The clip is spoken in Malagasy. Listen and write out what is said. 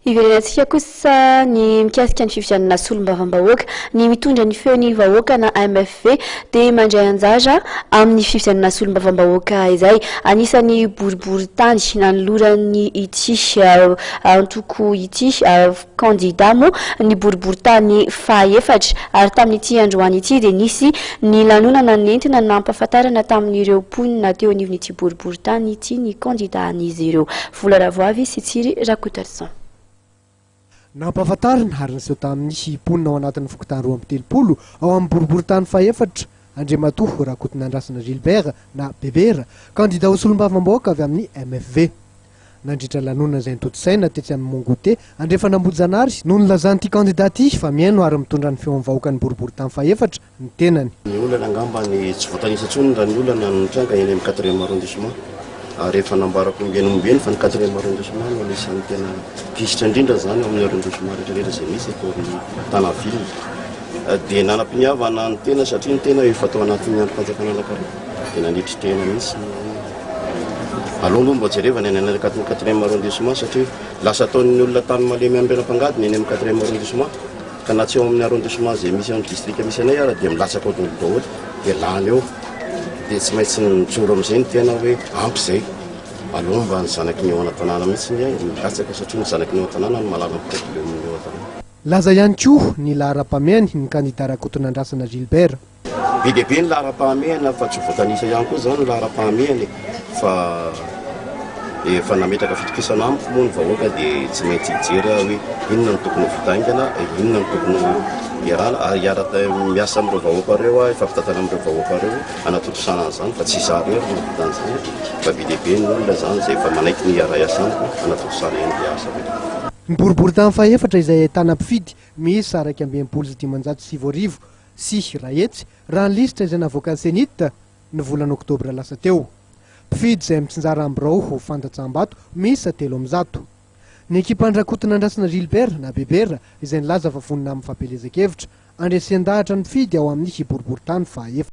Iverenantsika kosa ny mikasika ny fifidianana solombavambahoaka. Ny mitondra ny feon'ny vahoaka na MFV dia mandray anjara amin'ny fifidianana solombavambahoaka izay anisan'ny boriborintany nanoloran'ny ity antoko ity kandida moa ny boriborintany fahaefatra ary tamin'ity androany ity dia nisy ny lanonana nentina nampahafantarana tamin'ireo mponina teo anivon'ity boriborintany ity ny kandidan'izy ireo. Vola Ravoavy sy Tsiry Rakotoarison. Nampahafantarina ary niseho tamin'ny mponina ao anatin'ny fokontany 32 ao amin'ny boriborintany fahefatra, Andriamatoa Rakotonandrasana Gilbert na Bebera, kandida ho solombavambahoaka avy amin'ny MFV. Nandritra lanonana izay notontosaina tetsy amin'ny Mont Goûter, Andrefan'Ambohijanahary, no nilazan'ity kandida ity fa mihaino ary mitondra ny feon'ny vahoakan'ny boriborintany fahefatra ny tenany. Ny olana angamba ny tsy voatanisa intsony raha ny olana no nitranga eny amin'ny quatrième arrondissement ary efa nambarako ombieny ombieny fa ny quatrième arrondissement no anisan'ny tena gisitra indrindra izany ao amin'ny arrondissement rehetra rehetra izay misy eto amin'ny Tana ville. Dia nanam-piniavana ny tena satria ny tena efa tao anatin'ny andrim-panjakana anankiray dia nanetry tena mihitsy ny hoe aleo aloha mba jerevana ny any anatin'ny quatrième arrondissement satria lasa ataon'ny olona tany malemy any Renampangadina eny amin'ny quatrième arrondissement. Ka na tsy ao amin'ny arrondissement izay misy amin'ny district misy anay ara dia milatsaka ao daholo daholo dia lany eo. Dia tsy maintsy mijoro amin'izay ny tena hoe ampy izay. Aleo mba ny zanaky ny eo an-tanàna mihitsy ny milatsaka satria ny zanaky ny eo an-tanàna no mahalala ny problème-n'ny eo an-tanàna. Laza ihany koa ny laharam-pahamehany ny kandida Rakotonandrasana Gilbert. Be dia be ny laharam-pahamehana fa tsy voatanisa ihany koa izany ny laharam-pahamehana e! Fa efa nametraka fitokisana amiko moa ny vahoaka dia tsy maintsy hijery aho hoe inona no tokony ho vita haingana, inona no tokony ho iarahana ary hiaraka miasa amin'ireo vahoaka ireo aho, hifampitantana amin'ireo vahoaka ireo hanatontosana an'izany fa tsy izaho irery no mahavita an'izany fa be dia be ny olona izany izay efa manaiky ny hiara-hiasa amiko hanatontosana an'ilay asa ireo. Ny boriborintany fahefatra izay ahitana mpifidy miisa 1561 sy 100, raha ny lisitra izay navoakan'ny Cenit ny volana oktobra lasa teo. Mpifidy izay mitsinjara amin'ny birao ho fandatsaham-bato miisa 103. Ny ekipan-dRakotonandrasana Gilbert na Bebera izay nilaza fa vonona amin'ny fampielezan-kevitra handresen-dahatra ny mpifidy ao amin'ny boriborintany fahaefatra.